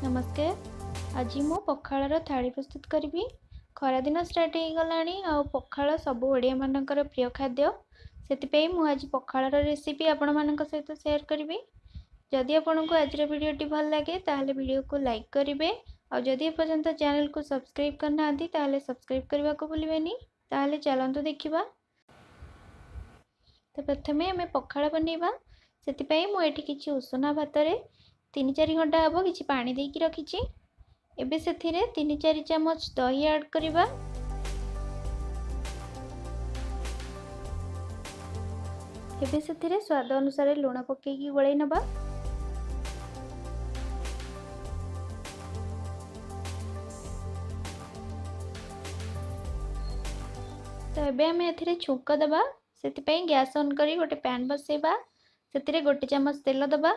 ନମସ୍କାର। ଆଜି ମୁଁ ପଖାଳର ଥାଳି ପ୍ରସ୍ତୁତ କରିବି। ଖରାଦିନ ଷ୍ଟାର୍ଟ ହେଇଗଲାଣି ଆଉ ପଖାଳ ସବୁ ଓଡ଼ିଆମାନଙ୍କର ପ୍ରିୟ ଖାଦ୍ୟ। ସେଥିପାଇଁ ମୁଁ ଆଜି ପଖାଳର ରେସିପି ଆପଣମାନଙ୍କ ସହିତ ସେୟାର କରିବି। ଯଦି ଆପଣଙ୍କୁ ଆଜିର ଭିଡ଼ିଓଟି ଭଲ ଲାଗେ, ତାହେଲେ ଭିଡ଼ିଓକୁ ଲାଇକ୍ କରିବେ, ଆଉ ଯଦି ଏପର୍ଯ୍ୟନ୍ତ ଚ୍ୟାନେଲକୁ ସବସ୍କ୍ରାଇବ୍ କରିନାହାନ୍ତି, ତାହେଲେ ସବସ୍କ୍ରାଇବ୍ କରିବାକୁ ଭୁଲିବେନି। ତାହେଲେ ଚାଲନ୍ତୁ ଦେଖିବା। ତ ପ୍ରଥମେ ଆମେ ପଖାଳ ବନେଇବା। ସେଥିପାଇଁ ମୁଁ ଏଠି କିଛି ଉଷୁନା ଭାତରେ 3-4 ଘଣ୍ଟା ହେବ କିଛି ପାଣି ଦେଇକି ରଖିଛି। ଏବେ ସେଥିରେ 3-4 ଚାମଚ ଦହି ଆଡ଼୍ କରିବା। ଏବେ ସେଥିରେ ସ୍ୱାଦ ଅନୁସାରେ ଲୁଣ ପକାଇକି ଗୋଳେଇ ନେବା। ତ ଏବେ ଆମେ ଏଥିରେ ଛୁଙ୍କ ଦେବା। ସେଥିପାଇଁ ଗ୍ୟାସ୍ ଅନ୍ କରି ଗୋଟେ ପ୍ୟାନ୍ ବସେଇବା। ସେଥିରେ 1 ଚାମଚ ତେଲ ଦେବା।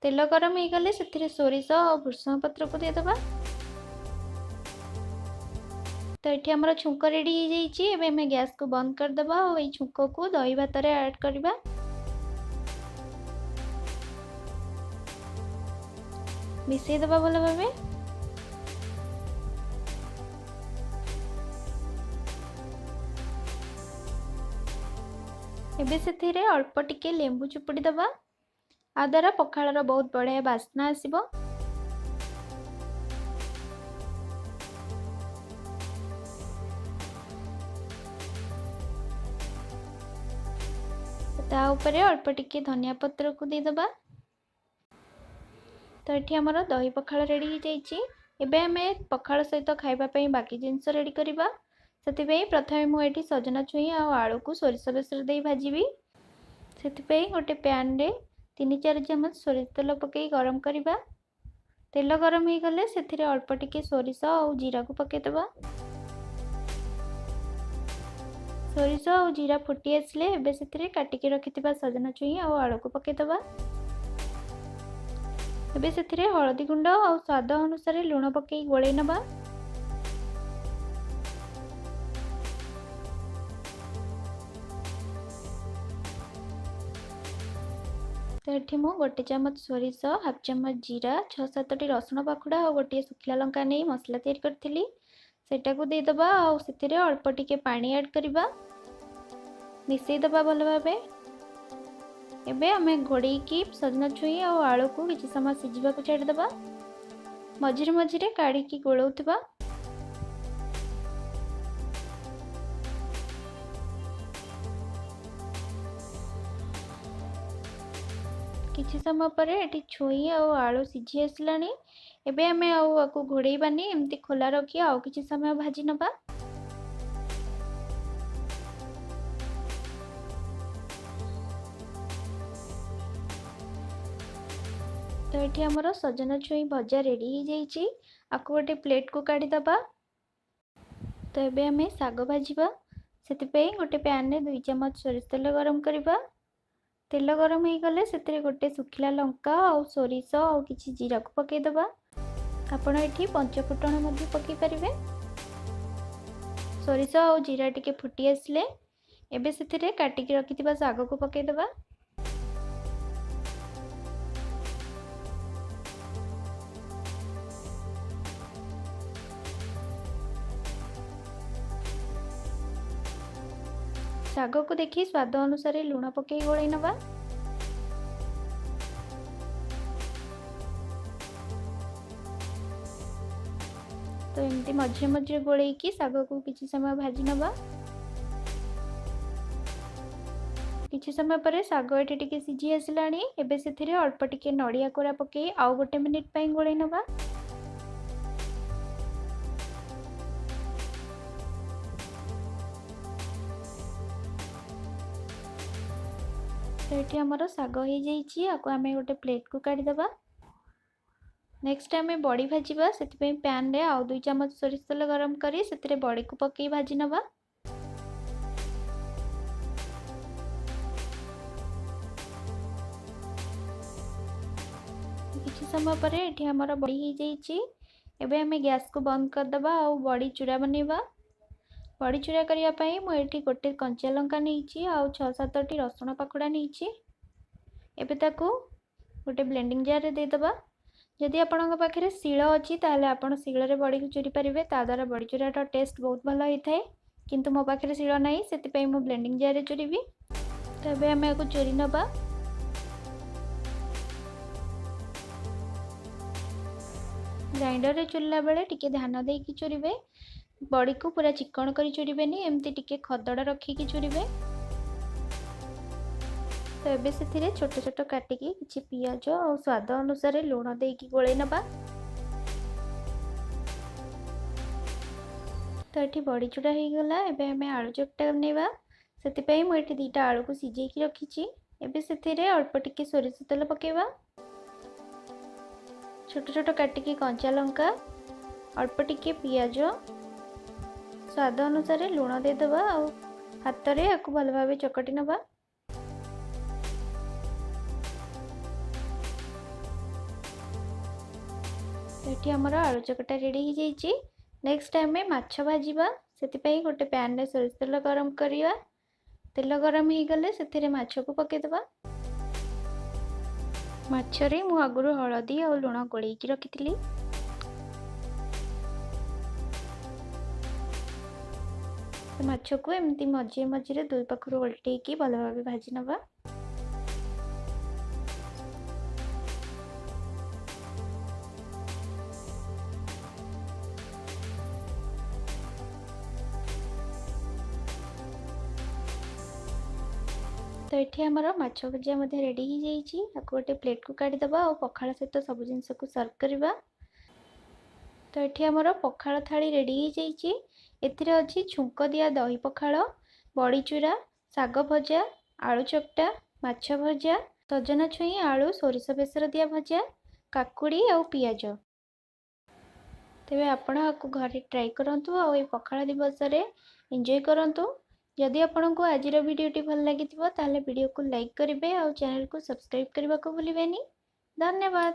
ତେଲ ଗରମ ହେଇଗଲେ ସେଥିରେ ସୋରିଷ ଆଉ ଭୃଷଙ୍ଗ ପତ୍ରକୁ ଦେଇଦେବା। ତ ଏଠି ଆମର ଛୁଙ୍କ ରେଡ଼ି ହେଇଯାଇଛି। ଏବେ ଆମେ ଗ୍ୟାସ୍କୁ ବନ୍ଦ କରିଦେବା ଆଉ ଏଇ ଛୁଙ୍କକୁ ଦହି ଭାତରେ ଆଡ଼୍ କରିବା। ମିଶାଇ ଦେବା ଭଲ ଭାବେ। ଏବେ ସେଥିରେ ଅଳ୍ପ ଟିକେ ଲେମ୍ବୁ ଚିପୁଡ଼ି ଦେବା। ଆ ଦ୍ୱାରା ପଖାଳର ବହୁତ ବଢ଼ିଆ ବାସ୍ନା ଆସିବ। ତା ଉପରେ ଅଳ୍ପ ଟିକେ ଧନିଆ ପତ୍ରକୁ ଦେଇଦେବା। ତ ଏଠି ଆମର ଦହି ପଖାଳ ରେଡ଼ି ହେଇଯାଇଛି। ଏବେ ଆମେ ପଖାଳ ସହିତ ଖାଇବା ପାଇଁ ବାକି ଜିନିଷ ରେଡ଼ି କରିବା। ସେଥିପାଇଁ ପ୍ରଥମେ ମୁଁ ଏଠି ସଜନା ଛୁଇଁ ଆଉ ଆଳୁକୁ ସୋରିଷ ବେସର ଦେଇ ଭାଜିବି। ସେଥିପାଇଁ ଗୋଟେ ପ୍ୟାନ୍ରେ 3-4 ଚାମଚ ସୋରିଷ ତେଲ ପକାଇ ଗରମ କରିବା। ତେଲ ଗରମ ହେଇଗଲେ ସେଥିରେ ଅଳ୍ପ ଟିକେ ସୋରିଷ ଆଉ ଜିରାକୁ ପକାଇଦେବା। ସୋରିଷ ଆଉ ଜିରା ଫୁଟି ଆସିଲେ ଏବେ ସେଥିରେ କାଟିକି ରଖିଥିବା ସଜନା ଛୁଇଁ ଆଉ ଆଳୁକୁ ପକାଇଦେବା। ଏବେ ସେଥିରେ ହଳଦୀ ଗୁଣ୍ଡ ଆଉ ସ୍ୱାଦ ଅନୁସାରେ ଲୁଣ ପକାଇ ଗୋଳେଇ ନେବା। ତ ଏଠି ମୁଁ 1 ଚାମଚ ସୋରିଷ, ହାଫ୍ ଚାମଚ ଜିରା, 6-7ଟି ରସୁଣ ପାଖୁଡ଼ା ଆଉ ଗୋଟିଏ ଶୁଖିଲା ଲଙ୍କା ନେଇ ମସଲା ତିଆରି କରିଥିଲି, ସେଇଟାକୁ ଦେଇଦେବା ଆଉ ସେଥିରେ ଅଳ୍ପ ଟିକେ ପାଣି ଆଡ଼୍ କରିବା। ମିଶାଇ ଦେବା ଭଲ ଭାବେ। ଏବେ ଆମେ ଘୋଡ଼େଇକି ସଜନା ଛୁଇଁ ଆଉ ଆଳୁକୁ କିଛି ସମୟ ସିଝିବାକୁ ଛାଡ଼ିଦେବା। ମଝିରେ ମଝିରେ କାଢ଼ିକି ଗୋଳଉଥିବା। କିଛି ସମୟ ପରେ ଏଠି ଛୁଇଁ ଆଉ ଆଳୁ ସିଝି ଆସିଲାଣି। ଏବେ ଆମେ ଆଉ ଆକୁ ଘୋଡ଼େଇବାନି, ଏମିତି ଖୋଲା ରଖି ଆଉ କିଛି ସମୟ ଭାଜି ନେବା। ତ ଏଠି ଆମର ସଜନା ଛୁଇଁ ଭଜା ରେଡ଼ି ହେଇଯାଇଛି। ଆକୁ ଗୋଟେ ପ୍ଲେଟ୍କୁ କାଢ଼ିଦେବା। ତ ଏବେ ଆମେ ଶାଗ ଭାଜିବା। ସେଥିପାଇଁ ଗୋଟେ ପ୍ୟାନ୍ରେ 2 ଚାମଚ ସୋରିଷ ତେଲ ଗରମ କରିବା। ତେଲ ଗରମ ହେଇଗଲେ ସେଥିରେ ଗୋଟେ ଶୁଖିଲା ଲଙ୍କା ଆଉ ସୋରିଷ ଆଉ କିଛି ଜିରାକୁ ପକାଇଦେବା। ଆପଣ ଏଠି ପଞ୍ଚଫୁଟଣ ମଧ୍ୟ ପକାଇ ପାରିବେ। ସୋରିଷ ଆଉ ଜିରା ଟିକେ ଫୁଟି ଆସିଲେ ଏବେ ସେଥିରେ କାଟିକି ରଖିଥିବା ଶାଗକୁ ପକାଇଦେବା। ଶାଗକୁ ଦେଖି ସ୍ୱାଦ ଅନୁସାରେ ଲୁଣ ପକାଇ ଗୋଳେଇ ନେବା। ତ ଏମିତି ମଝିରେ ମଝିରେ ଗୋଳେଇକି ଶାଗକୁ କିଛି ସମୟ ଭାଜି ନେବା। କିଛି ସମୟ ପରେ ଶାଗ ଏଠି ଟିକେ ସିଝି ଆସିଲାଣି। ଏବେ ସେଥିରେ ଅଳ୍ପ ଟିକେ ନଡ଼ିଆ କୋରା ପକାଇ ଆଉ 1 ମିନିଟ୍ ପାଇଁ ଗୋଳେଇ ନେବା। ତ ଏଠି ଆମର ଶାଗ ହେଇଯାଇଛି। ଆକୁ ଆମେ ଗୋଟେ ପ୍ଲେଟ୍କୁ କାଢ଼ିଦେବା। ନେକ୍ସଟ ଆମେ ବଡ଼ି ଭାଜିବା। ସେଥିପାଇଁ ପ୍ୟାନ୍ରେ ଆଉ 2 ଚାମଚ ସୋରିଷ ତେଲ ଗରମ କରି ସେଥିରେ ବଡ଼ିକୁ ପକାଇ ଭାଜି ନେବା। କିଛି ସମୟ ପରେ ଏଠି ଆମର ବଡ଼ି ହେଇଯାଇଛି। ଏବେ ଆମେ ଗ୍ୟାସ୍କୁ ବନ୍ଦ କରିଦେବା ଆଉ ବଡ଼ି ଚୁରା ବନେଇବା। ବଡ଼ି ଚୁରା କରିବା ପାଇଁ ମୁଁ ଏଠି ଗୋଟେ କଞ୍ଚା ଲଙ୍କା ନେଇଛି ଆଉ 6-7ଟି ରସୁଣ ପାଖୁଡ଼ା ନେଇଛି। ଏବେ ତାକୁ ଗୋଟେ ବ୍ଲେଣ୍ଡିଂ ଜାର୍ରେ ଦେଇଦେବା। ଯଦି ଆପଣଙ୍କ ପାଖରେ ଶିଳ ଅଛି ତାହେଲେ ଆପଣ ଶିଳରେ ବଡ଼ିକୁ ଚୁରି ପାରିବେ, ତା ଦ୍ୱାରା ବଡ଼ି ଚୁରାର ଟେଷ୍ଟ ବହୁତ ଭଲ ହେଇଥାଏ। କିନ୍ତୁ ମୋ ପାଖରେ ଶିଳ ନାହିଁ, ସେଥିପାଇଁ ମୁଁ ବ୍ଲେଣ୍ଡିଂ ଜାର୍ରେ ଚୁରିବି। ତ ଏବେ ଆମେ ଏହାକୁ ଚୁରି ନେବା। ଗ୍ରାଇଣ୍ଡରରେ ଚୁରିଲା ବେଳେ ଟିକେ ଧ୍ୟାନ ଦେଇକି ଚୁରିବେ। ବଡ଼ିକୁ ପୁରା ଚିକଣ କରି ଚୁରିବେନି, ଏମିତି ଟିକେ ଖଦଡ଼ ରଖିକି ଚୁରିବେ। ତ ଏବେ ସେଥିରେ ଛୋଟ ଛୋଟ କାଟିକି କିଛି ପିଆଜ ଆଉ ସ୍ୱାଦ ଅନୁସାରେ ଲୁଣ ଦେଇକି ଗୋଳେଇ ନେବା। ତ ଏଠି ବଡ଼ି ଚୁରା ହେଇଗଲା। ଏବେ ଆମେ ଆଳୁ ଚକଟା ବନେଇବା। ସେଥିପାଇଁ ମୁଁ ଏଠି 2ଟା ଆଳୁକୁ ସିଝେଇକି ରଖିଛି। ଏବେ ସେଥିରେ ଅଳ୍ପ ଟିକେ ସୋରିଷ ତେଲ ପକାଇବା, ଛୋଟ ଛୋଟ କାଟିକି କଞ୍ଚା ଲଙ୍କା, ଅଳ୍ପ ଟିକେ ପିଆଜ, ସ୍ୱାଦ ଅନୁସାରେ ଲୁଣ ଦେଇଦେବା ଆଉ ହାତରେ ୟାକୁ ଭଲ ଭାବେ ଚକଟି ନେବା। ଏଠି ଆମର ଆଳୁ ଚକଟା ରେଡ଼ି ହେଇଯାଇଛି। ନେକ୍ସଟ ଆମେ ମାଛ ଭାଜିବା। ସେଥିପାଇଁ ଗୋଟେ ପ୍ୟାନରେ ସୋରିଷ ତେଲ ଗରମ କରିବା। ତେଲ ଗରମ ହେଇଗଲେ ସେଥିରେ ମାଛକୁ ପକାଇଦେବା। ମାଛରେ ମୁଁ ଆଗରୁ ହଳଦୀ ଆଉ ଲୁଣ ଗୋଳେଇକି ରଖିଥିଲି। ମାଛକୁ ଏମିତି ମଝିରେ ମଝିରେ ଦୁଇ ପାଖରୁ ଓଲଟେଇକି ଭଲ ଭାବେ ଭାଜି ନେବା। ତ ଏଠି ଆମର ମାଛ ଭଜା ମଧ୍ୟ ରେଡ଼ି ହେଇଯାଇଛି। ତାକୁ ଗୋଟେ ପ୍ଲେଟ୍କୁ କାଢ଼ିଦେବା ଆଉ ପଖାଳ ସହିତ ସବୁ ଜିନିଷକୁ ସର୍ଭ କରିବା। ତ ଏଠି ଆମର ପଖାଳ ଥାଳି ରେଡ଼ି ହେଇଯାଇଛି। ଏଥିରେ ଅଛି ଛୁଙ୍କ ଦିଆ ଦହି ପଖାଳ, ବଡ଼ିଚୁରା, ଶାଗ ଭଜା, ଆଳୁ ଚକଟା, ମାଛ ଭଜା, ସଜନା ଛୁଇଁ ଆଳୁ ସୋରିଷ ବେସର ଦିଆ ଭଜା, କାକୁଡ଼ି ଆଉ ପିଆଜ। ତେବେ ଆପଣ ଆକୁ ଘରେ ଟ୍ରାଏ କରନ୍ତୁ ଆଉ ଏ ପଖାଳ ଦିବସରେ ଏନ୍ଜୟ କରନ୍ତୁ। ଯଦି ଆପଣଙ୍କୁ ଆଜିର ଭିଡ଼ିଓଟି ଭଲ ଲାଗିଥିବ ତାହେଲେ ଭିଡ଼ିଓକୁ ଲାଇକ୍ କରିବେ ଆଉ ଚ୍ୟାନେଲକୁ ସବସ୍କ୍ରାଇବ୍ କରିବାକୁ ଭୁଲିବେନି। ଧନ୍ୟବାଦ।